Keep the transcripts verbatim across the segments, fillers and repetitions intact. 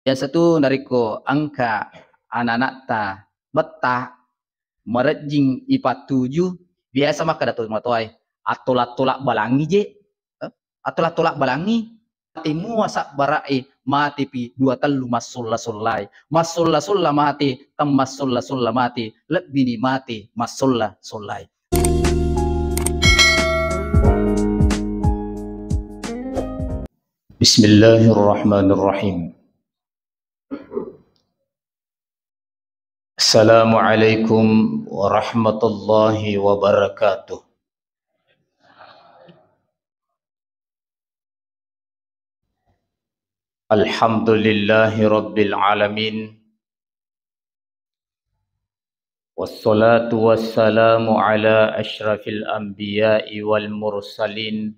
Biasa tu narekko engka anak-anakta betta, marejjing ipattuju, biasa makkeda tomatoae, "Attola-tola balangi je." Eh, attola-tola balangi. Mate mua sabbara'e, matepi dua tellu massolla-sollae. Massolla-solla mate, temmassolla-solla mate, lebbini mate massolla-sollae. Bismillahirrahmanirrahim. Assalamualaikum warahmatullahi wabarakatuh. Alhamdulillahi rabbil alamin. Wassalatu wassalamu ala asyrafil anbiya'i wal mursalin,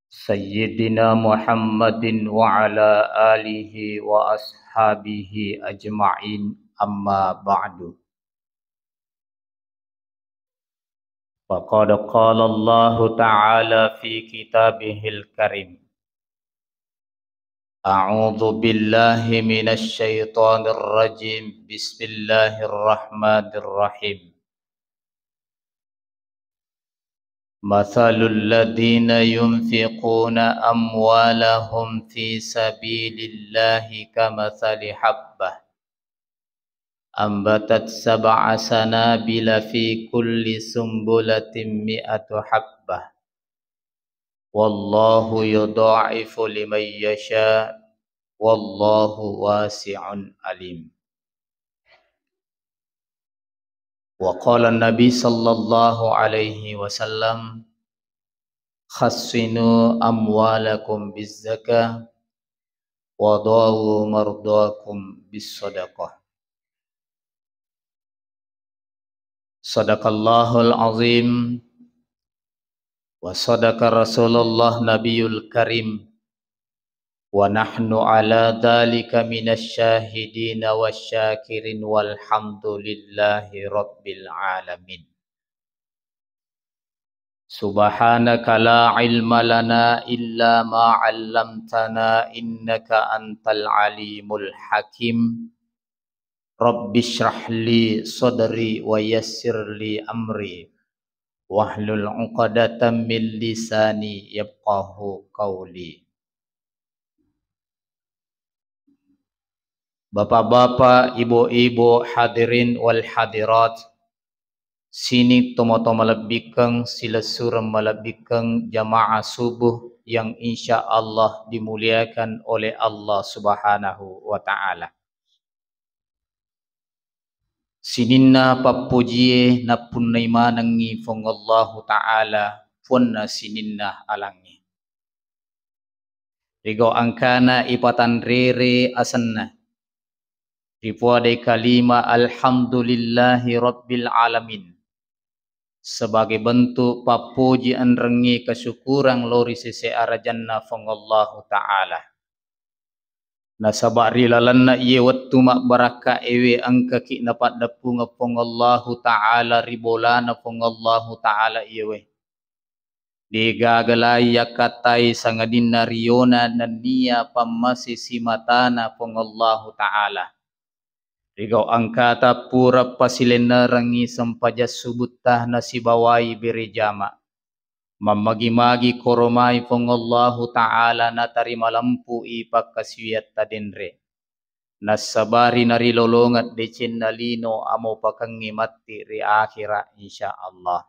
Sayyidina Muhammadin wa ala alihi wa ashabihi ajma'in, amma ba'du. Faqad qala Allahu ta'ala fi kitabihil karim. A'udzu billahi minasy syaithanir rajim. Bismillahirrahmanirrahim. Matsalul ladzina yunfiquna amwalahum fi sabilillahi kamatsali habbah ambatat sab'a sanabila fi kulli sumbulatin mi'atu habbah. Wallahu yudha'ifu liman yasha, wallahu wasi'un alim. Wa qala Nabi sallallahu alaihi wasallam, "Khassinu amwalakum bizzakah, wa dawu mardakum bissadaqah." Sadaqallahul azim, wa sadaqa Rasulullah Nabiyul Karim, wa nahnu ala dzalika minasy syahidina wasy syakirin, walhamdulillahi rabbil alamin. Subhanaka la ilma lana illa ma 'allamtana, innaka antal alimul hakim. Rabbi shrah li sadri wa yassir li amri, wahlul 'uqdatam min lisani yafqahu qawli. Bapak-bapak, ibu-ibu, hadirin wal hadirat, sining tomatoa malebbikkeng, silessureng malebbikkeng, jamaah subuh yang insya Allah dimuliakan oleh Allah Subhanahu wa Ta'ala. Sininna pappojie nappunnai manengngi Fuang Allahu Ta'ala, Fuanna sininna alangnge. Rigau engkana ipatanrere asenna, ripoadai kalima alhamdulillahi rabbil alamin, sebagai bentuk pappoji enrengnge kesyukuran lao ri sese arajanna Fuang Allahu Ta'ala. Nasaba ri lalenna iye wettu mabbarakka ewe engkaki napaddeppungeng Fuang Allahu Ta'ala ri bolana Fuang Allahu Ta'ala iyewe. Degaga lai yakkattai sangadinna riyona nennia pammase simatana Fuang Allahu Ta'ala. Rigau engkata pura pasilennerengngi sempajang subutta nasibawai bere jama. Mammagi-magi koromai Fuang Allahu Ta'ala natarima lempui pakkasiwiatta denre. Nassabari narilolongeng decenna lino amo pakengnge matti ri akhira, insya Allah.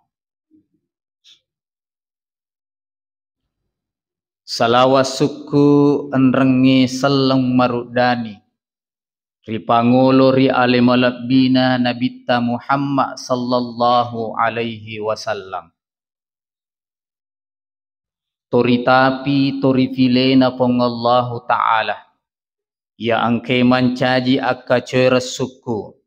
Salawa sukku enrengnge selleng maruddani ri pangolo ri ale malebbina Nabitta Muhammad sallallahu alaihi wasallam. Toritapi torifilena Fuang Allahu Ta'ala, iya engkae mancaji akkacoereng sukku,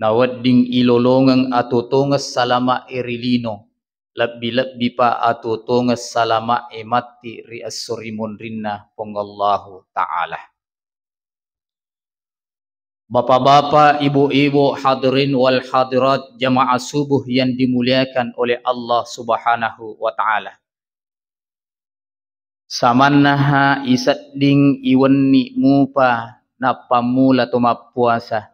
nawedding ilolongeng atuo-tuongeng salama'e ri lino, lebbi-lebbipa atuo-tuongeng salama'e matti ri esso rimunrinna Fuang Allahu Ta'ala. Bapak-bapak, ibu-ibu, hadirin wal hadirat, jamaah subuh yang dimuliakan oleh Allah Subhanahu wa Ta'ala. Samannaha isedding iwenni mupa nappammula to mappuasa.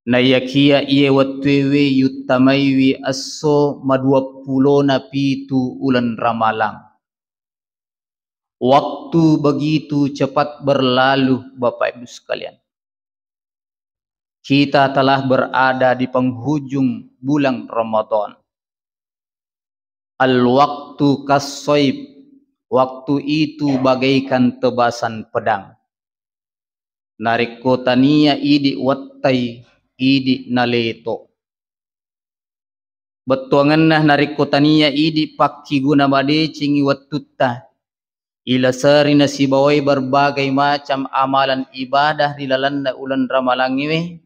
Naiyakiya iye wettuewe yuttamaiwi esso maduappulona pitu uleng Ramalang. Waktu begitu cepat berlalu, Bapak Ibu sekalian. Kita telah berada di penghujung bulan Ramadan. Al-waktu kassoib, waktu itu bagaikan tebasan pedang. Narekko tania idi wettai, idi naleto. Bettuangenna narekko tania idi pakkiguna madecengi wettutta, ilaseri nasibawai berbagai macam amalan ibadah ri lalenna uleng Ramalangngewe,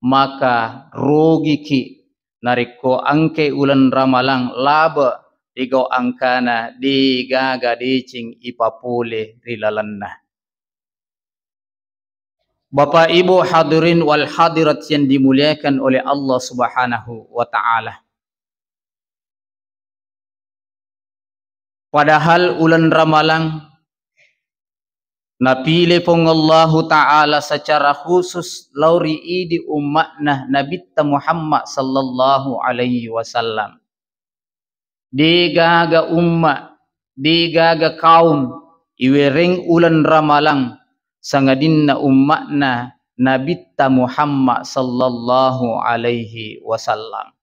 maka rogiki narekko engkai uleng Ramalang labe ri gau angkana degaga deceng ipapole ri lalenna. Bapak Ibu hadirin wal hadirat yang dimuliakan oleh Allah Subhanahu wa Ta'ala. Padahal uleng Ramalang napile Puang Allahu Ta'ala secara khusus lao ri idi umma'na Nabitta Muhammad sallallahu alaihi wasallam. Degaga umma, degaga kaum iwereng uleng Ramalang sangadinna umma'na Nabitta Muhammad sallallahu alaihi wasallam.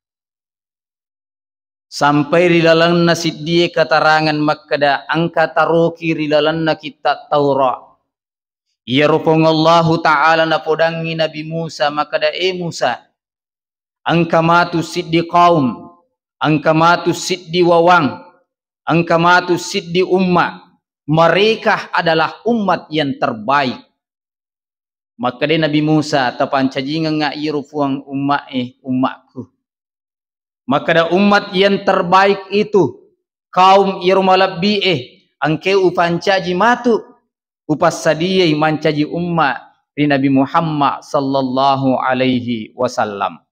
Sampai ri lalenna siddie katarangan makkeda engka taroki ri lalenna kitta Taurat. Iyaro Puang Allahu Ta'ala napodangngi Nabi Musa makkeda, "E Musa, engka matu siddi kaum, engka matu siddi wawang, engka matu siddi umma. Mereka adalah umat yang terbaik." Makkedai Nabi Musa, "Tapancajingengnga iyaro Puang umma e, ummakku." Makkeda, "Umat yang terbaik itu, kaum iyaro malebbi e, engke upancaji matu, upassadiai mancaji umma ri Nabi Muhammad sallallahu alaihi wasallam."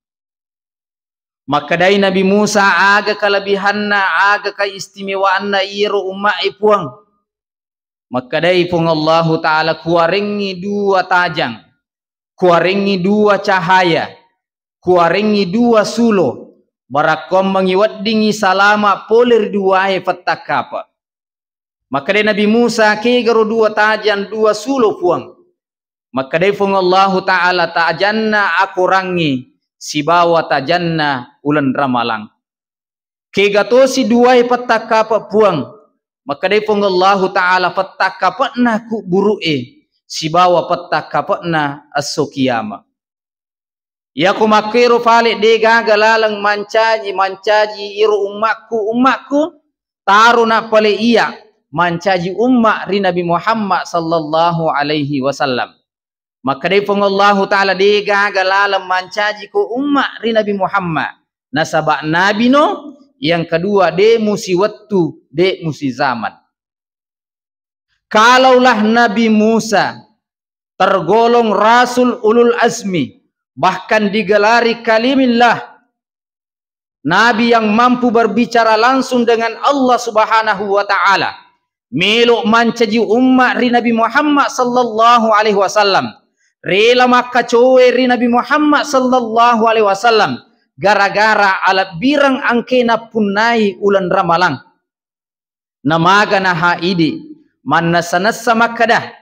Makkedai Nabi Musa, "Aga kalebihanna, aga keistimewaanna iyaro umma e, Puang?" Makkedai Puang Allahu Ta'ala, "Kuwarengngi dua tajang, kuwarengngi dua cahaya, kuwarengngi dua sulo, barakkuammengngi weddingngi salama pole ri duae pettakkapa." Makkedai Nabi Musa, "Kegaro dua tajang, dua sulo, Puang?" Makkedai Puang Allahu Ta'ala, "Tajanna akorangnge sibawa tajanna uleng Ramalang." "Kega tosi duae pettakkapa, Puang?" Makkedai Puang Allahu Ta'ala, "Pettakkape'na kuburu'e sibawa pettakkape'na esso kiama." Iyako makkero fale degaga laleng mancaji, mancaji iro ummakku, ummakku, taro na pale iya mancaji umma ri Nabi Muhammad sallallahu alaihi wasallam. Makkedai Puang Allahu Ta'ala, "Degaga laleng mancaji ko umma ri Nabi Muhammad. Nasaba nabi no, yang kedua de musi wettu, de musi zaman." Kalaulah Nabi Musa tergolong rasul ulul azmi, bahkan digelari kalimillah, nabi yang mampu berbicara langsung dengan Allah Subhanahu wa Ta'ala, melo mancaji umma ri Nabi Muhammad sallallahu alaihi wasallam, rela makkacoe ri Nabi Muhammad sallallahu alaihi wasallam gara-gara alebbireng engke napunnai uleng Ramalang. Namaga naha idi mannessa-nessa makkeda,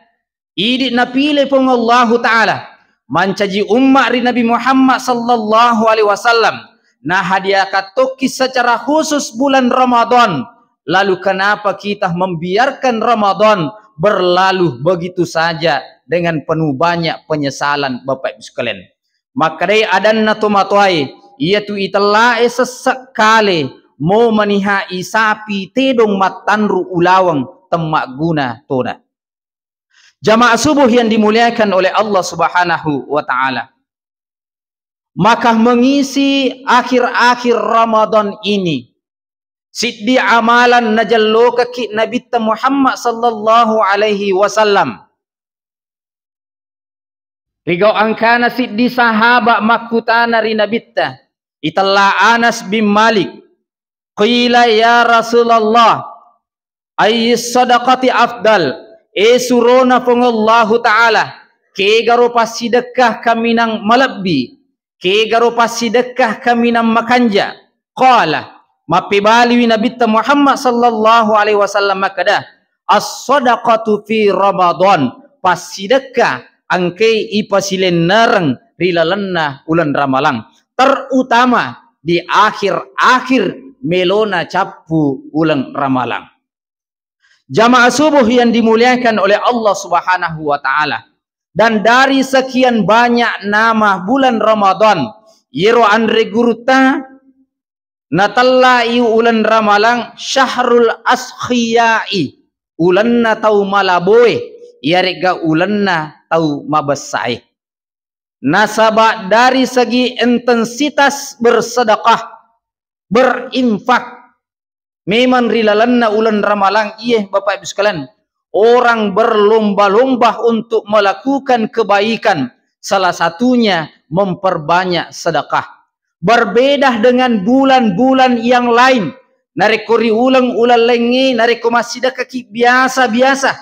idi napile Puang Allahu Ta'ala mancaji umma ri Nabi Muhammad sallallahu alaihi wasallam, nahadiakan tokki secara khusus bulan Ramadan. Lalu kenapa kita membiarkan Ramadan berlalu begitu saja dengan penuh banyak penyesalan, Bapak Ibu sekalian? Makkedai adanna tomatoae, iyatu itellae sessekkale, mo maniha isapi tedong mattanru ulaweng temmagguna tona. Jamaah subuh yang dimuliakan oleh Allah Subhanahu wa Ta'ala. Maka mengisi akhir-akhir Ramadan ini, siddi amalan najellokaki Nabitta Muhammad sallallahu alaihi wasallam. Rigau engkana siddi sahaba makkutana ri Nabitta, itella Anas bin Malik, "Qila ya Rasulullah, Ayyis sadaqati afdal, e surona Puang Allahu Ta'ala, kegaro passidekka kaminang malebbi, kegaro passidekka kaminang makanja. Qala, mappebaliwi Nabitta Muhammad sallallahu alaihi wasallam makkeda, as-sadaqatu fi Ramadan, passidekka engkai ipasilennereng ri lalenna uleng Ramalang, terutama di akhir-akhir melona cappu uleng Ramalang. Jamaah subuh yang dimuliakan oleh Allah Subhanahu wa Ta'ala, dan dari sekian banyak nama bulan Ramadan, yero anre gurutta natellai uleng Ramalang syahrul askhiyai, ulenna tau malaboe, iyaregga ulenna tau mabessae. Nasaba dari segi intensitas bersedekah, berinfak, memang ri lalenna uleng Ramalang iye, Bapak Ibu sekalian, orang berlomba-lomba untuk melakukan kebaikan, salah satunya memperbanyak sedekah. Berbeda dengan bulan-bulan yang lain, narekko ri uleng-uleng laingnge, narekko massidekkaki biasa-biasa,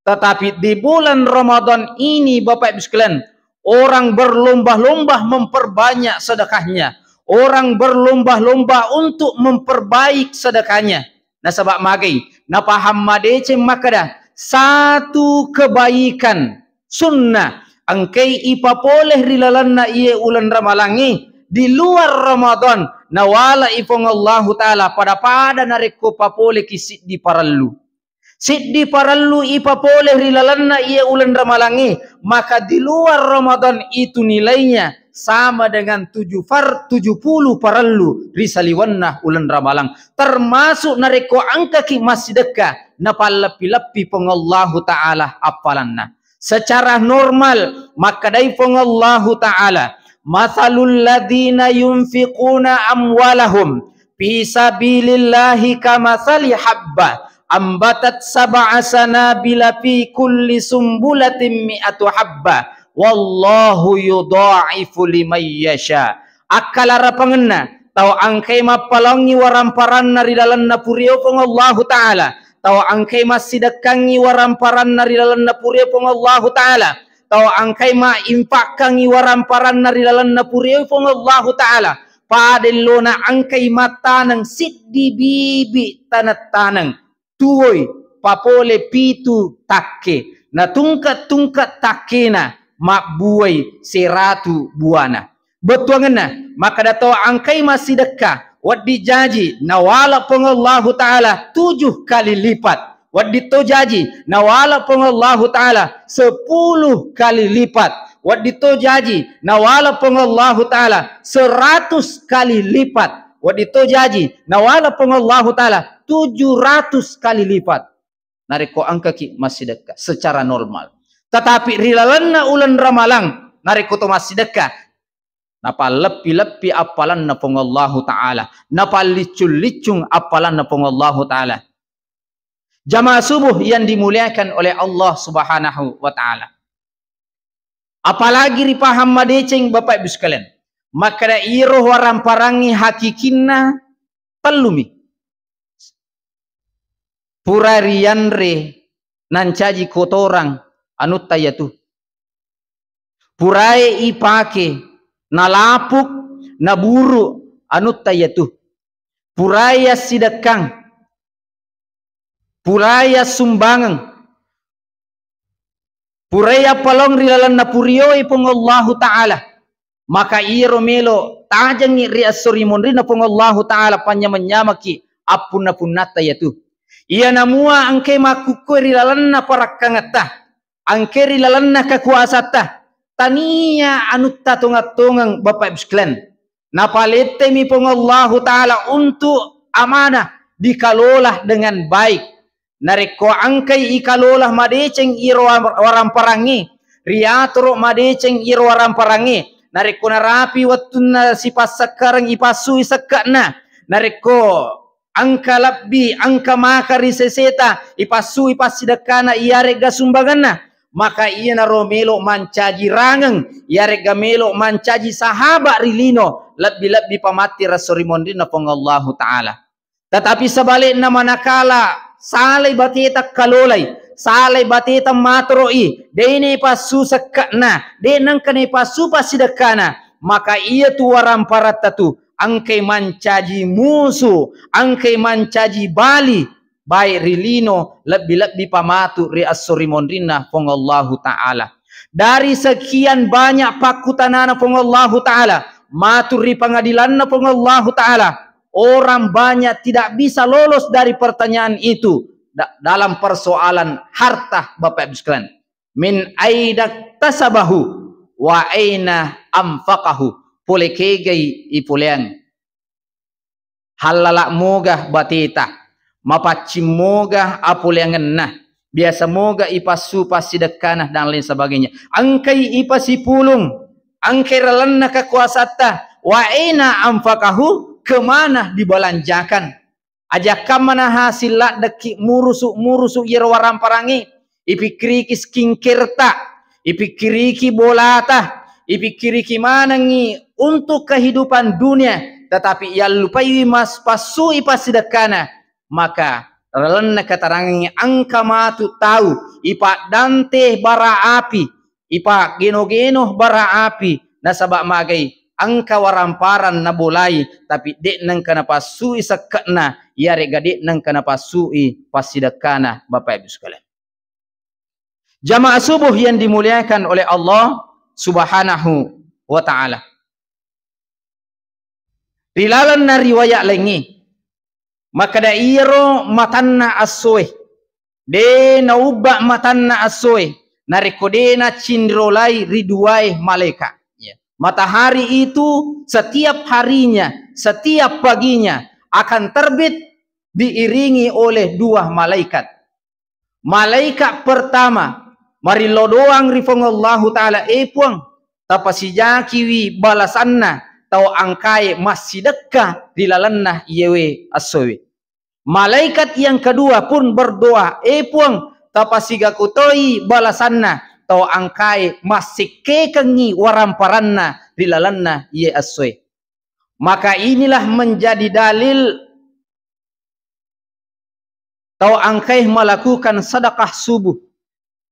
tetapi di bulan Ramadan ini, Bapak Ibu sekalian, orang berlomba-lomba memperbanyak sedekahnya. Orang berlomba-lomba untuk memperbaik sedekahnya. Nasaba magai, napahang madeceng makkeda, satu kebaikan sunnah engkai ipapole ri lalenna iye uleng Ramalangnge di luar Ramadan, nawalai Puang Allahu Ta'ala pada-pada narekko papoleki siddi parellu. Siddi parellu ipapole ri lalenna iye uleng Ramalangnge, maka di luar Ramadan itu nilainya sama dengan tujuh far-, tujuh puluh parellu ri saliwenna uleng Ramalang. Termasuk narekko engkaki massidekka, napalleppi-leppi Puang Allahu Ta'ala appalanna. Secara normal, makkedai Puang Allahu Ta'ala, "Matsalul ladzina yunfiquna amwalahum fi sabilillahi kamatsali habba ambatat sab'a sanabila fi kulli sumbulatin mi'atu habba, wallahu yudha'ifu liman yasha." Akkalarapangenna, tau engkai mappalaongngi waramparanna ri lalenna purio Puang Allahu Ta'ala, tau engkai massidekkangngi waramparanna ri lalenna purio Puang Allahu Ta'ala, tau engkai mainfakkangngi waramparanna ri lalenna purio Puang Allahu Ta'ala, pada ellona engkai mattaneng siddi bibi taneng-taneng, tuwoi papole pitu takke, natungke-tungke takkena mabbuai seratu buana. Bettuangenna, makkeda to engkai massidekka, wedding jaji nawala Puang Allahu Ta'ala tujuh kali lipat. Wedding to jaji nawala Puang Allahu Ta'ala sepuluh kali lipat. Wedding to jaji nawala Puang Allahu Ta'ala seratus kali lipat. Wedding to jaji nawala Puang Allahu Ta'ala tujuh ratus kali lipat. Narekko engkaki massidekka secara normal. Tetapi ri lalenna uleng Ramalang, narekko to massidekka, napalleppi-leppi appalanna Puang Allahu Ta'ala, napalliccung-liccung appalanna Puang Allahu Ta'ala. Jamaah subuh yang dimuliakan oleh Allah Subhanahu wa Ta'ala. Apalagi ripahang madeceng, Bapak Ibu sekalian, makkeda iro waramparangngi hakikinna tellumi. Pura riyanre nancaji kotorang anutta iyatu. Purae ipake nalapuk naburu anutta iyatu. Purae yassidekkang. Purae yassumbangeng. Purae yappalaong ri lalenna purioe Puang Allahu Ta'ala. Maka iyaro melo tajengngi ri esso ri monrinna Puang Allahu Ta'ala, panynyameng-nyamengki appunna-punnatta iyatu. Iyana mua engkae makkukkoe ri lalenna parakkangetta, engkae ri lalenna kakuasatta, tania anutta tongeng-tongeng, Bapak Ibu sekalian. Napalettemi Puang Allahu Ta'ala untuk amanah dikelola dengan baik. Narekko engkai ikalola madeceng iro wa-, waramparangnge, riatoro madeceng iro waramparangnge, narekko narapi wettunna sipassekkareng ipassui sekke'na, narekko engka lebbi, engka maka ri seseta, ipassui passidekkana iyaregga sumbangenna, maka iyanaro melo mancaji rangeng, iyaregga melo mancaji sahaba ri lino, lebbi-lebbi pamatti resso ri monrinna Puang Allahu Ta'ala. Tetapi sebalikna, manakala salai bateta kalolai, salai bateta matoro'i, de' naipassu sekke'na, de' nengka naipassu passidekkana, maka iyatu waramparatta tu engkai mancaji musu, engkai mancaji bali, baik ri lino, lebbi-lebbi pa matu ri esso ri monrinna Puang Allahu Ta'ala. Dari sekian banyak pakkutanana Puang Allahu Ta'ala, matu ri pengadilanna Puang Allahu Ta'ala, orang banyak tidak bisa lolos dari pertanyaan itu da-, dalam persoalan harta, Bapak Ibu sekalian. Min aina iktasabahu wa aina anfaqahu. Pole kegai ipoleang. Hallala moga bateta, mapaccing moga apoleangenna, biasa moga ipassu passidekkana dan lain sebagainya. Engkai ipasipulung, engkai ralenna kekuasatta, wa aina anfaqahu, kemana dibelanjakan? Ajakkammana hasil laddekki murusu-murusu iyaro waramparangnge, ipikkiriki skincare-ta, ipikkiriki bolata, ipikkiriki manengngi untuk kehidupan dunia, tetapi yallupaiwi mas-, passui passidekkana, maka lalenna keterangangnge engka matu tau ipaddante bara api, ipaggeno-geno bara api, nasaba magai engka waramparang nabolai, tapi de' nengka napassui sekke'na, iyarega de' nengka napassui passidekkana, Bapak Ibu sekalian. Jamaah subuh yang dimuliakan oleh Allah Subhanahu wa Ta'ala. Ri lalenna riwayat laingnge, makkeda iyaro matanna essoe, de' naubba matanna essoe, narekko de' nacinrolai ri duae malaika. Ya. Matahari itu setiap harinya, setiap paginya akan terbit diiringi oleh dua malaikat. Malaikat pertama marillo doang ri Puang Allahu Ta'ala, "E Puang, tapasijakiwi balasanna tau engkae massidekka ri lalenna iyewe essowe." Malaikat yang kedua pun berdoa, "E Puang, tapasigakutoi balasanna tau engkae massikkekengngi waramparanna ri lalenna iye essoe." Maka inilah menjadi dalil tau engkae melakukan sedekah subuh.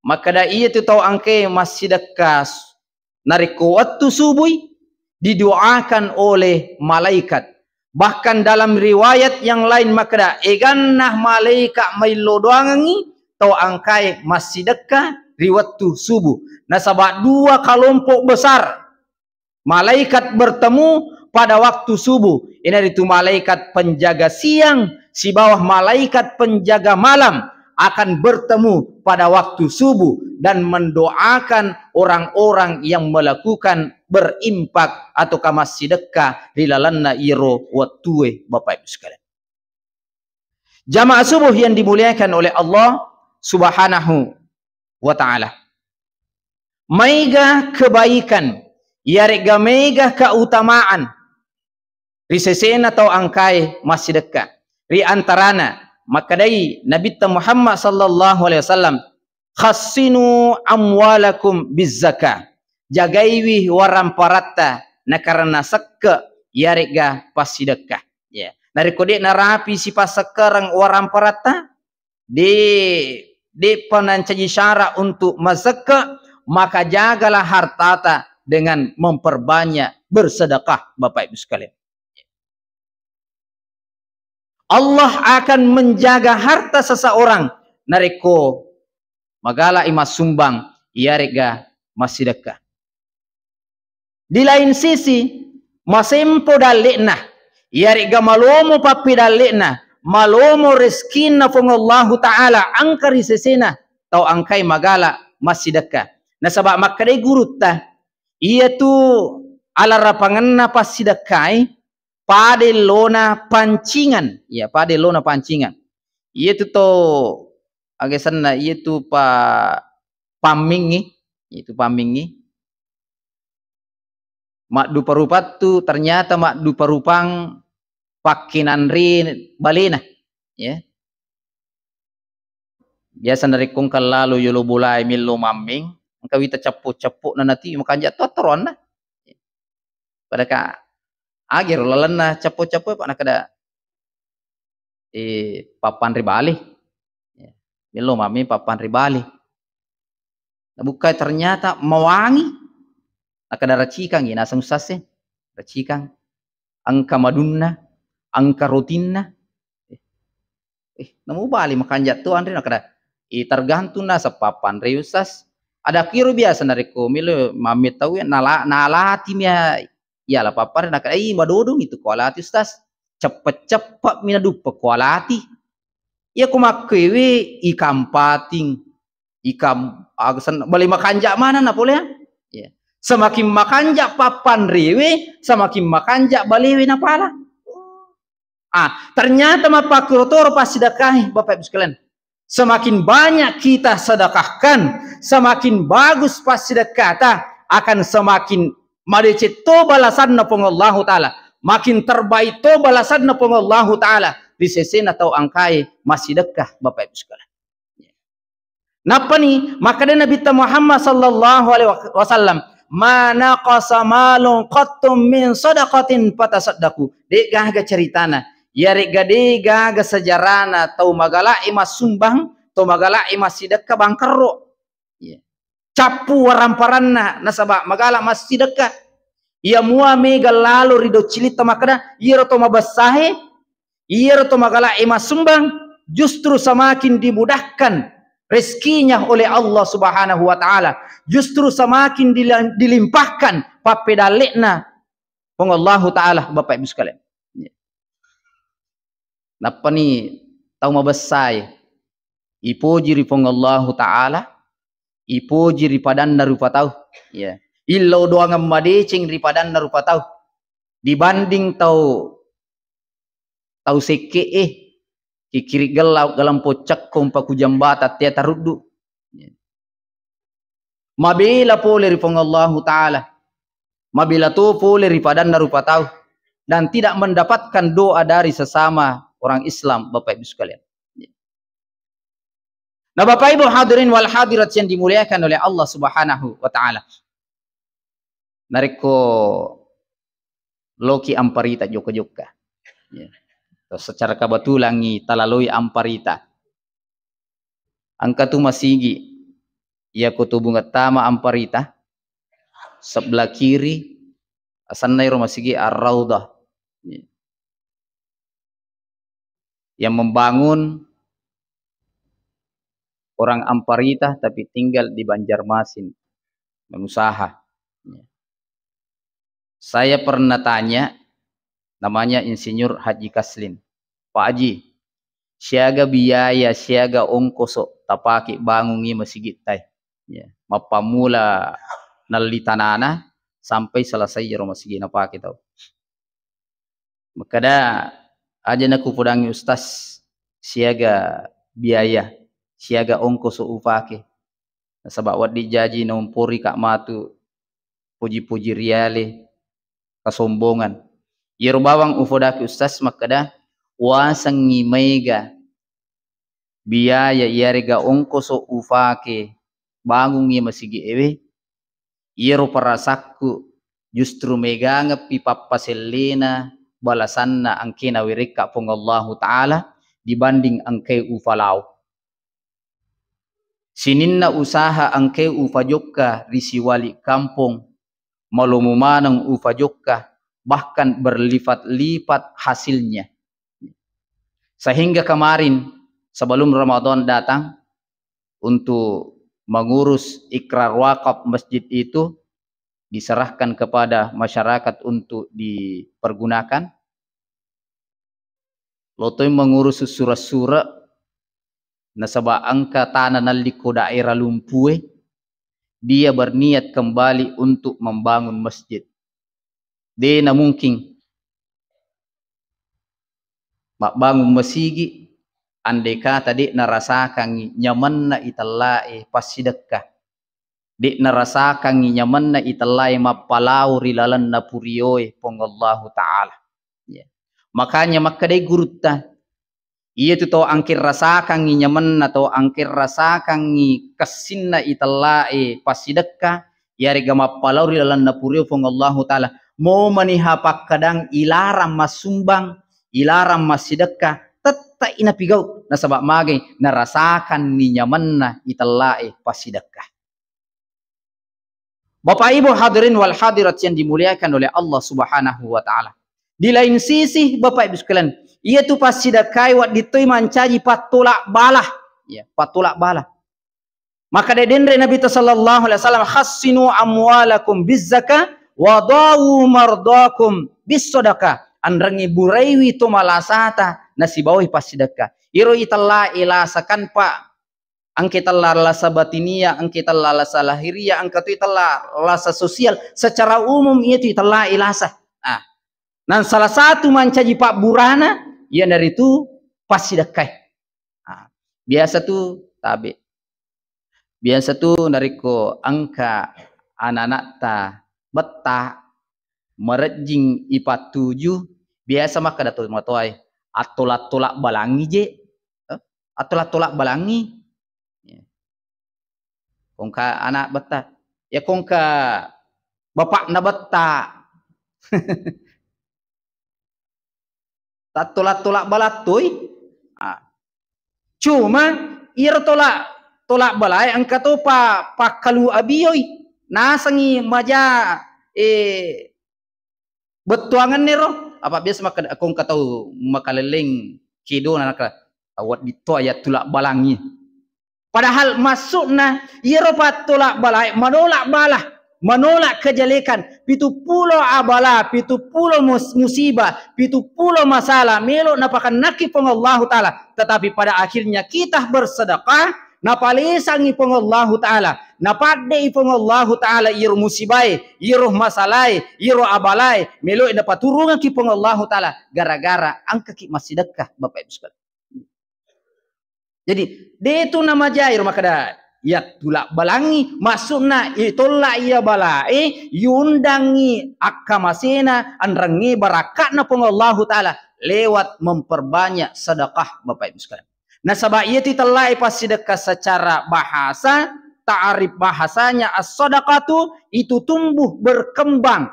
Makkeda iyatu tau engkae massidekka s-, narekko wettu subui didoakan oleh malaikat. Bahkan dalam riwayat yang lain makkeda, eganna malaikat maillo doangengngi tau engkae massidekka ri wettu subuh. Nasaba dua kelompok besar malaikat bertemu pada waktu subuh, iyanaritu malaikat penjaga siang sibawa malaikat penjaga malam akan bertemu pada waktu subuh dan mendoakan orang-orang yang melakukan berinfak atau kamassidekka ri lalenna iyaro wettue, Bapak Ibu sekalian. Jamaah subuh yang dimuliakan oleh Allah Subhanahu wa Ta'ala. Maega kebaikan, iyare'ga maega keutamaan ri sesena tau engkae massidekka. Ri antarana, makkedai Nabitta Muhammad sallallahu alaihi wasallam, "Khassinu amwalakum bizzaka." Jagaiwi waramparatta nakarena sekke iyare'ga passidekka. Ya. Narekko de' narapi sipassekkereng waramparatta, de', de'pa nancaji syarat untuk masekke, maka jagalah hartata dengan memperbanyak bersedekah, Bapak Ibu sekalian. Allah akan menjaga harta seseorang narekko magala'i massumbang iyare'ga massidekka. Di lain sisi, masempo dalle'na, iyare'ga malomo pappedalle'na, malomo reskinna Puang Allahu Ta'ala engka ri sesena tau engkae magala massidekka. Nasaba makkedai gurutta, iyatu alarapangenna passidekkae, pada ellona pancingan. Iya, pada ellona pancingan. Iyatu to, aga senna, iyatu pa-, pammingngi, iyatu pammingngi. Maddupa-rupattu, ternyata maddupa-rupang pakkinanre balena. Ya. Biasa narekko engka lalo yolo bolae mello mamming, engka wita cappo-cappo na nati makanja to toroanna. Pada ka agero lalenna cappo-cappo, Pak, nakada, eh, pappanre bale. Mello mami pappanre bale. Nabukkai ternyata mawangi. Nakkeda racikangngi naseng ustaz e. Racikang. Engka madunna, engka rotinna. Eh, eh, namu bale makanja' to anre nakkeda. Eh, tergantung naseng pappanre ustaz. Ada kiro biasa narekko melo mamme tau ya nala-, nalati mia. Iyala pappanre nakkeda, "Ih, madodong itu kualati, Ustaz. Ceppe'-ceppe' mi naduppa kualati." Iya ko makkewe ikang pating, ikang aga senna, bale makanja' maneng na pole, ya. Iya. Semakin makanja' pappanrewe, semakin makanja' balewe napala. Ah, ternyata mappakkuro toro passidekkae, Bapak Ibu sekalian. Semakin banyak kita sedekahkan, semakin bagus passidekkata, akan semakin madeceng to balasanna Puang Allahu Ta'ala. Makin terbaik to balasanna Puang Allahu Ta'ala ri sesena tau engkae massidekka, Bapak Ibu sekalian. Nappani makkeda Nabitta Muhammad sallallahu alaihi wasallam, "Ma naqasa malun qattum min sadaqatin fatasaddaqu." De' gaga ceritana. Iyare'ga de' gaga sejarana tau magala'i massumbang, tau magala'i massidekka bangkerro. Iya. Cappu waramparanna nasaba magala massidekka. Iya mua mega lalo ri doccilitta makkeda, iyaro to mabessahe, iyaro to magala'i massumbang, justru semakin dimudahkan rezekinya oleh Allah Subhanahu wa Ta'ala. Justru semakin dila-, dilimpahkan pappedalle'na Puang Allahu Ta'ala, Bapak Ibu sekalian. Nappani tau mabessae ipoji ri Puang Allahu Ta'ala, ipoji ri padanna rupa tau. Ya. Illau doangeng madeceng ri padanna rupa tau. Dibanding tau, tau sekke'e, kikkiri gella, galampo cekko, mpakujambata, tea taruddu. Ya. Mabela pole ri Puang Allahu Ta'ala. Mabela to pole ri padanna rupa tau. Dan tidak mendapatkan doa dari sesama orang Islam, Bapak Ibu sekalian. Nah, Bapak Ibu hadirin wal hadirat yang dimuliakan oleh Allah Subhanahu wa Ta'ala. Narekko loki amparita jokka-jokka. Ya. Secara kebetulan i talaloi amparita. Engka tu masigi, iya ko tu bunga tama amparita, sebelah kiri, asenna ero masigi Ar-Raudhah. Yang membangun orang Amparita tapi tinggal di Banjarmasin, mengusaha. Saya pernah tanya, namanya Insinyur Haji Kaslin, "Pak Haji, siaga biaya, siaga ongkoso tapake bangungi masigitta e?" Ya, mappamula nalli tanana sampai selesai ero masigi napake tau. Makkeda, "Aja nakupodangi Ustaz, siaga biaya, siaga ongkoso upake. Nasaba wedding jaji naumporika matu poji-poji riale, kasombongan." Iyaro bawang ufodaki Ustaz makkeda, "Wasengngi maega biaya iyarega ongkoso ufake bangungngi masigi ewe, iyaro parasakku justru megangeppi pappasellena balasanna engke nawerekka Puang Allahu Ta'ala dibanding engke ufalao. Sininna usaha engke ufajokka ri siwali kampong, malomo maneng ufajokka, bahkan berlipat-lipat hasilnya." Sehingga kemarin sebelum Ramadan datang, untuk mengurus ikrar wakaf masjid itu diserahkan kepada masyarakat untuk dipergunakan. Lotoi mengurus sura-sura, nasaba engka tana nallikko daerah lumpue, dia berniat kembali untuk membangun masjid. De' namungkin mabbangung masigi, andai kata de' narasakangngi nyamenna itellae passidekka. De' narasakangngi nyamenna itellae mappalao ri lalenna purioe Puang Allahu Ta'ala. Ya. Makanya makkedai gurutta, iyatu tau angke rasakangngi nyamenna, tau angke rasakangngi kessinna itellae passidekka, iyarega mappalao ri lalenna purio Puang Allahu Ta'ala, momaniha pakkadang ilarang massumbang, ilarang massidekka, tetap Te'i napigau, nasaba magai narasakanni nyamenna itella'e passidekka. Bapak Ibu hadirin wal hadirat yang dimuliakan oleh Allah Subhanahu wa Ta'ala. Di lain sisi, Bapak Ibu sekalian, iyatu passidekkai wedding toi mancaji pattolak bala. Ya, pattolak bala. Maka denre Nabi ta sallallahu alaihi wasallam, "Hassinu amwalakum bizzaka wa dawu mardakum bissadaqah." Anrengngi buraiwi to malasata nasibawai passidekka. Iro itella ilasakan, Pak, engka itella lasa batinia, engka itella lasa lahiria, engka tu itella lasa sosial. Secara umum iyatu itella ilasa. Ah. Nang salah satu mancaji pabburana iyanaritu passidekkai. Ah. Biasa tu tabe. Biasa tu narekko engka anana'ta betta, marejjing ipattuju, biasa makkeda to matoae, "Attola-tola balangi je." Eh, attola-tola balangi. Ya. Kongka anak betta. Ya kongka bapakna betta. Tattola-tola balattoi. Ah. Cuma iyaro tola, tola balae engka topa pakkalu abioi. Nasengi maja, eh, bettuangenni ro. Apa biasa makkeda, kongka tau makalelleng kedona naka, "Awedding to aya tula balangi." Padahal maksudna, iyaro pattolak balae, manolak bala, manolak kejelekan, pitu pulo abala, pitu pulo mus-, musibah, pitu pulo masalah, melo napakennaki Puang Allahu Ta'ala. Tetapi pada akhirnya kita bersedekah, napalesangi Puang Allahu Ta'ala, napaddei Puang Allahu Ta'ala iyaro musibae, iyaro masalae, iyaro abalae, melo napaturungaki Puang Allahu Ta'ala, gara-gara engkaki massidekka, Bapak Ibu sekalian. Jadi, de tu namajairo makkeda, iya tula balangi, maksudna, itolla iya balae, yundangi akkamasena, anrengnge barakka'na Puang Allahu Ta'ala lewat memperbanyak sedekah, Bapak Ibu sekalian. Nasaba iya tu tellae passidekka secara bahasa, ta'arif bahasanya as-sadaqatu, itu tumbuh berkembang.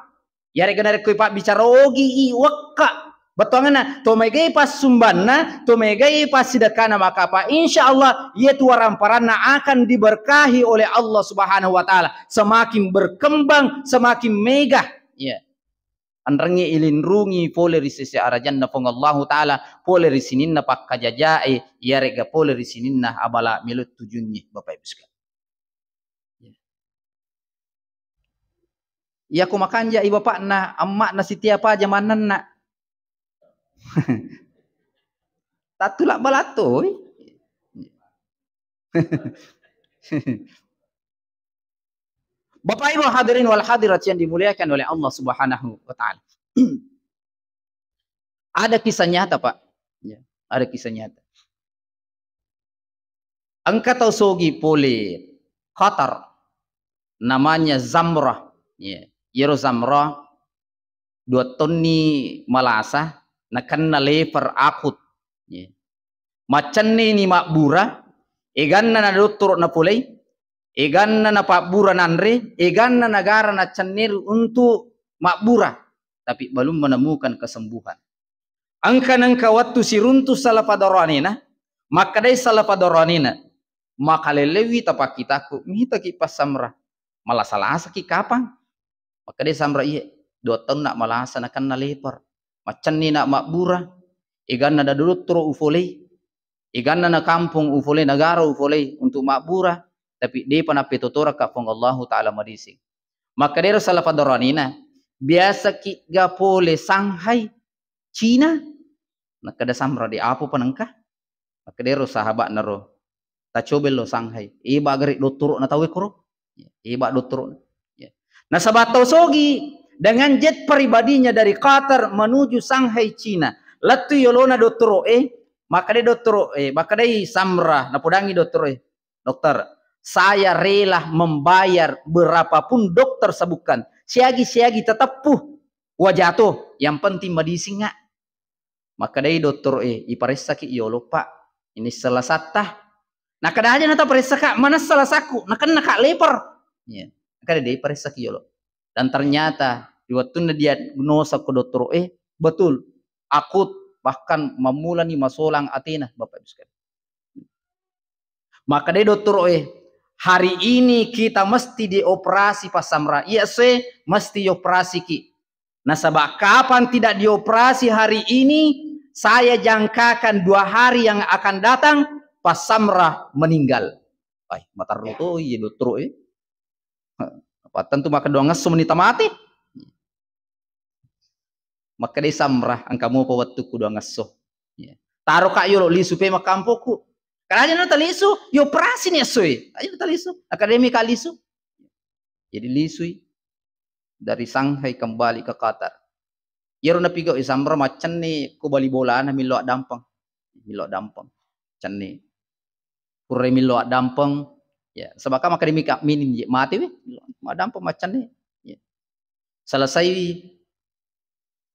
Iyarega narekko ipabbicara ogi i wekka, bettuangenna to megai passumbanna, to megai passidekkana, maka apa, insya Allah, iyatu waramparanna akan diberkahi oleh Allah Subhanahu wa Ta'ala. Semakin berkembang, semakin mega. Iya. Anrengnge ilinrungi pole ri sese arajanna Puang Allahu Ta'ala, pole ri sininna pakkajajae, iyarega pole ri sininna abala melo tujungngi, Bapak Ibu sekalian. Iya. Iya ko makanjai bapakna, emma'na sitiap aja mannenna. Tattula balattoi. Bapak Ibu hadirin wal hadirat yang dimuliakan oleh Allah Subhanahu wa Ta'ala. Ada kisah nyata, Pak. Ya, ada kisah nyata. Engka tau sogi pole Qatar, namanya Zamrah. Ya, iyaro Zamrah dua tonni malasa, nakenna lever akut. Ya. Maccennini mabbura, eganna na dottoro napolei, eganna napabbura nanre, eganna nagara nacenneri untuk mabbura, tapi belum menemukan kesembuhan. Engka nengka wettu siruntu salafadaranena, makkedai salafadaranena, "Makalellewi tapakkitaku, mitaki passamra, malasa-lasaki kapang?" Makkedai Samra, "Iye, dua taunna malasa nakenna leper. Maccennina mabbura, eganna na dottoro ufolei, eganna na kampong ufolei, nagara ufolei untuk mabbura, tapi depa nappetotoraka Puang Allahu Ta'ala madising." Makkedaro salafadaranena, "Biasaki ga pole Shanghai, Cina?" Nakkeda Samra, "De apa pa nengka?" Makkedaro sahaba'na ro, "Tacobello Shanghai. Eba gare dottoro'na tauwe koro. Eba dottoro'na." Ya. Nasaba tau sogi dengan jet pribadinya dari Qatar menuju Shanghai, Cina. Lettu yolona dottoro'e, makkedai dottoro'e, makkedai Samra, napodangi dottoro'e, "Dokter, saya rela membayar berapapun dokter sebutkan. Siagi-siagi teteppu wajato, yang penting madising nga." Makkedai dottoro'e, "Iparessaki yolo, Pak. Ini selasatta." Nakkeda, "Aja nataparessaka, manessa lasakku, nakennaka leper." Ya. Nakkeda, "De paressaki yolo." Dan ternyata di wettunna diagnosa ko dottoro'e, betul, akut bahkan mammulani masolang atena, Bapak Ibu sekalian. Makkedai dottoro'e, "Hari ini kita mesti dioperasi Pak Samra." Iya se, mesti dioperasiki. Nasaba kapan tidak dioperasi hari ini, saya jangkakan dua hari yang akan datang, Pak Samra meninggal. Ai, materru to iye dottoro'e. Apa tentu maka duangesso meni tamate. Makkedai Samra, "Engka mopa wettukku duangesso. Iya. Taro ka yolo lisu pe makkampokku." Karaja no talisu, yo operasi ni essoe. Ayo talisu. Akademi ka lisu. Jadi lisui dari Shanghai kembali ke Qatar. Iyaro napigau i Samra maccenni ko bali bolana millo addampeng. Millo addampeng. Cenni. Pura millo addampeng, ya, sabaka makademi ka minin je mati wi. Addampeng maccenni. Ya. Selesai wi.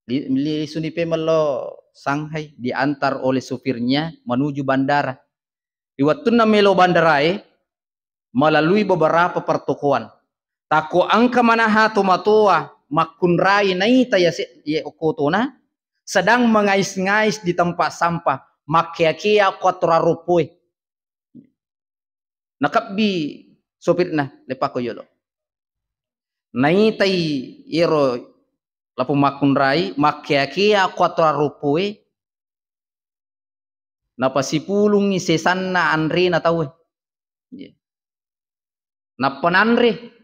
Li-, lisuni pe mello Shanghai, diantar oleh supirnya menuju bandara. Di wettunna melo bandarae, melalui beberapa pertokoan. Takko engka manaha tomatoa makkunrai naita yase-, ye okkotona, sedang mengais-ngais di tempat sampah, makkea-kea ko attorang roppoe. Nakebbi sopirna, "Leppako yolo." Naitai iyaro lapong makkunrai, makkea-kea ko attorang roppoe, napasipulungngi sesanna anrena tauwe. Iya. Nappa nanre.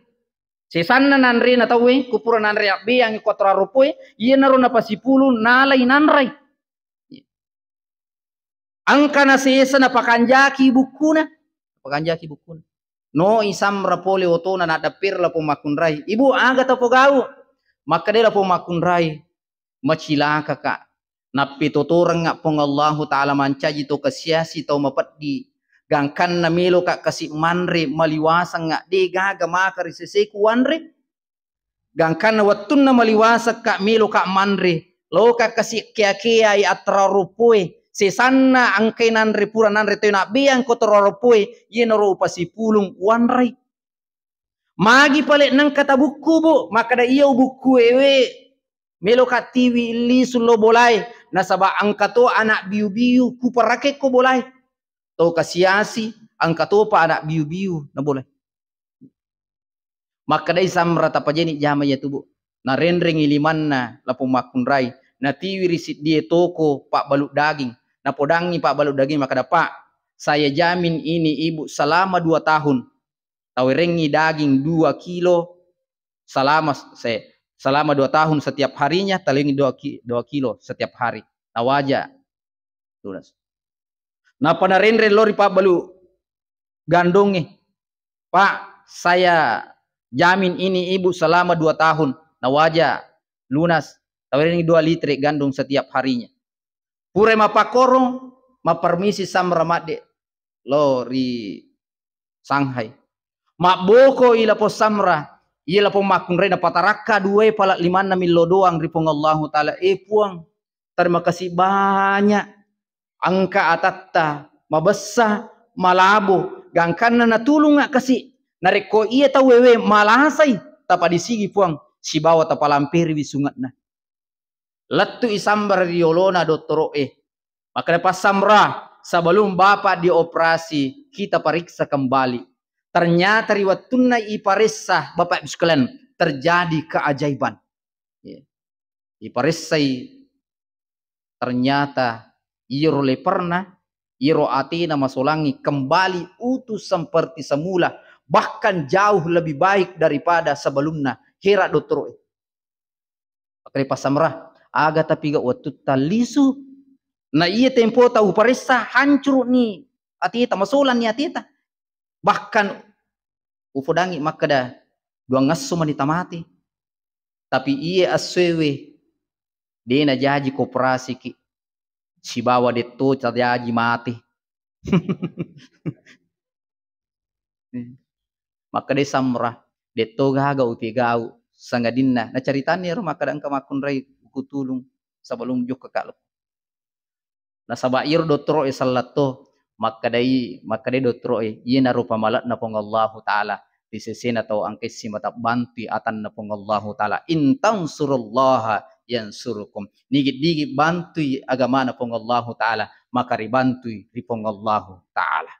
Sesanna nanrena tauwe, ko pura nanre abbeangngi ko attorang roppoe, iyanaro napasipulung nalai nanrai. Engka nasesa napakanjaki bukkuna. Napakanjaki bukkuna. Noi Samra pole otona naddeppere lapong makkunrai. "Ibu, aga tapogau?" Makkeda lapong makkunrai, "Macilaka, Kak. Nappetotorengnga Puang Allahu Ta'ala mancaji to kasiasi tau mapeddi. Gangkanna meloka kasi manre maliwasengnga de gaga maka ri seseku wanre." Gangkanna wettunna maliwasekka, meloka manre, loka kasi kea-keai attorang roppoe, sesanna engkai nanre, pura nanre toi nabbeang ko attorang roppoe, iyanaro upasipulung wanrai. Magi pale nengka tabukku, Bu? Makkeda, "Iya ubukku ewe, meloka tiwi lisu lo bolae, nasaba engka to anak biu-biu kuparakekko bolae." To kasiasi, engka topa anak biu-biu na bolae. Makkedai Samra, "Tapajeni jama iyatu, Bu." Narenrengngi limanna lapong makkunrai, natiwi ri siddie toko pabbalu daging. Napodangngi pabbalu daging, makkeda, "Pak, saya jamin ini Ibu selama dua tahun. Tawerengngi daging dua kilo selama se-, selama dua tahun setiap harinya, tawerengngi dua ki-, dua kilo setiap hari." Nawaja. Lunas. Nappa narenreng lao ri pabbalu gandongnge, "Pak, saya jamin ini Ibu selama dua tahun." Nawaja lunas, tawerengngi dua litre gandong setiap harinya. Pura mappakkoro, mappermisi Samra madde lao ri Shanghai. Mabboko i lapong Samra, iya lapong makkunrai napatarakka duae pala limanna millo doang ri Puang Allahu Ta'ala. "Eh, Puang, terima kasih banyak. Engka atatta mabessa, malabo, gangkanna natulungnga kasi. Narekko iya tauwe we malasai, tapadisigi Puang, sibawa tapalamperiwi sunge'na." Lettu'i Samra ri yolona dottoro'e. Makkeda, "Pak Samra, sebelum Bapak dioperasi, kita periksa kembali." Ternyata ri wettunna iparessa, Bapak Ibu sekalian, terjadi keajaiban. Ya. Iparessai, ternyata iyaro leperna, iyaro atena masolangngi kembali utuh seperti semula, bahkan jauh lebih baik daripada sebelumnya. Hera dottoro'e. Makkeda, "Pak Samra, aga tapigau wettutta lisu? Na iya tempota uparessa, hancuru'ni ateta, masolanni ateta. Bahkan upodangngi makkeda, duangesso mani tamate. Tapi iye essoewe de najaji koperasiki. Sibawa detto tajaji mate." Makkedai Samra, "Detto gaga upegau, sangadinna." Nacaritanni ero makkeda, "Engka makkunrai kutulung sebelum jokka kalo." Nasaba iyaro dottoro'e selletto, makkedai, makkedai dottoro'e, "Iyanaro pamale'na Puang Allahu Ta'ala ri sesena tau engkae simata bantui atanna Puang Allahu Ta'ala. In tansurullaha yansurukum. Nigi-nigi bantui agamana Puang Allahu Ta'ala, maka ribantui ri Puang Allahu Ta'ala.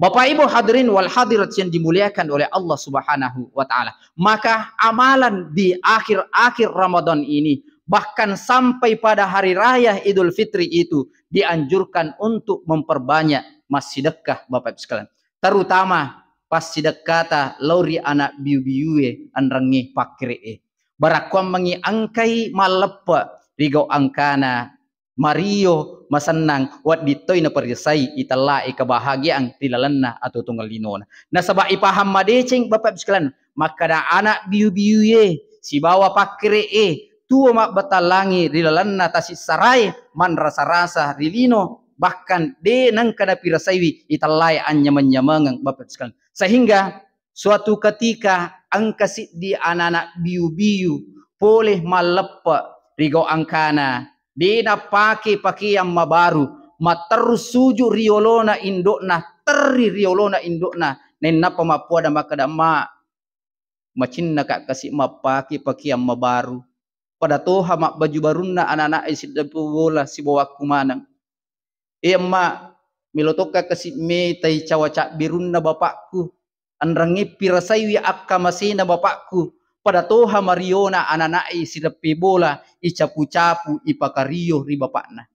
Bapak Ibu hadirin wal hadirat yang dimuliakan oleh Allah Subhanahu wa Ta'ala, maka amalan di akhir-akhir Ramadan ini, bahkan sampai pada hari raya Idul Fitri itu, dianjurkan untuk memperbanyak massidekah, Bapak Ibu sekalian. Terutama passidekkata lao ri anak biu-biue enrengnge pakkere'e. Barakkuammengngi engkai malleppe ri gau engkana mario masennang, wedding toi naperisai itellae kebahagiaan ri lalenna atuo-tuongeng linona. Nasaba ipahang madeceng, Bapak Ibu sekalian, makkeda anak biu-biue sibawa pakkere'e tuo mabbatallangi ri lalenna tasissarae manrasa-rasa ri lino, bahkan de nengka napirasaiwi itellae anyameng-nyamengeng, Bapak Ibu sekalian. Sehingga suatu ketika engka siddi anak-anak biu-biu pole malleppe ri gau engkana, de napake pakeang mabaru, matterru suju ri yolona indo'na, terri ri yolona indo'na, nennappa mappuada makkeda, "Ma, macinnaka kasi mappake pakeang mabaru, pada toha mabbaju barunna anak-anak e siddepe bola sibawakku maneng. E Emma, melo tokka kasi metai cawa cabbirunna bapakku, enrengnge pirasaiwi akkamasena bapakku, pada toha mariona anak-anak e sideppe bola, icapu-capu, ipakario ri bapakna."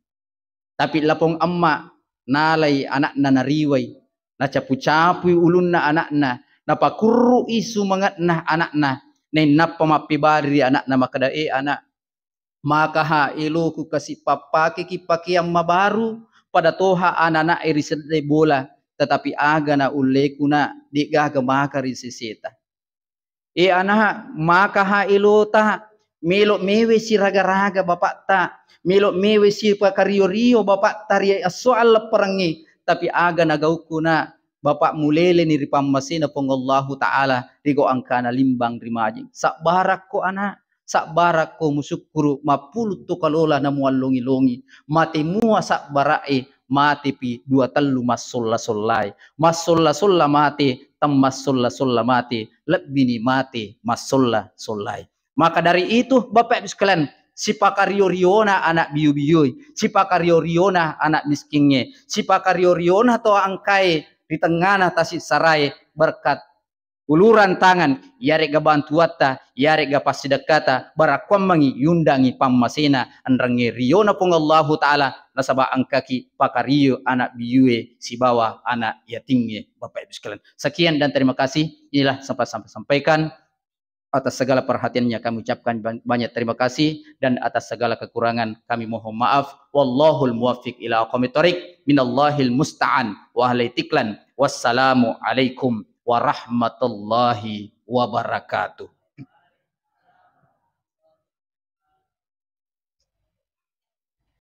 Tapi lapong Emma nalai anakna nariwai, nacapu-capui ulunna anakna, napakurru'i sumange'na anakna, nainnappa mappebali ri anakna makkeda, "E anak, makaha eloku kasi pappakeki pakeang mabaru, pada toha anak-anak e ri sedde bola, tetapi aga na ulleku nak, de'gaga maka ri seseta." E anak, makaha elota, melo mewe siraga-raga bapakta, melo mewe sipakario-rio bapakta ri esso allepperengnge, tapi aga nagaukku nak, bapak muleleni ri pammasena Puang Allahu Ta'ala ri gau engkana limbang ri majeng. Sabbarakko anak, sabbarakko musukkuru, mappulu to kalola namuallongi-longi, mate mua sabbara'e, matepi dua tellu massolla-sollae. Massolla-solla mate, temmassolla-solla mate, lebbini mate massolla-sollae. Maka dari itu, Bapak Ibu sekalian, sipakario-riona anak biu-biui, sipakario-riona anak miskingnge, sipakario-riona to engkae ri tengngana tasissarae berkat ulurang tangan, iyare'ga bantuatta, iyare'ga passidekkata, barakkuammengngi yundangngi pammasena enrengnge riona Puang Allahu Ta'ala, nasaba engkaki pakario anak biue sibawa anak yatingnge, Bapak Ibu sekalian. Sekian dan terima kasih. Inilah sempat saya sampaikan. Atas segala perhatiannya kami ucapkan ban-, banyak terima kasih, dan atas segala kekurangan kami mohon maaf. Wallahul muwaffiq ila aqwamit thariq. Minallahil musta'an. Wa alaihi tiklan. Wassalamualaikum warahmatullahi wabarakatuh.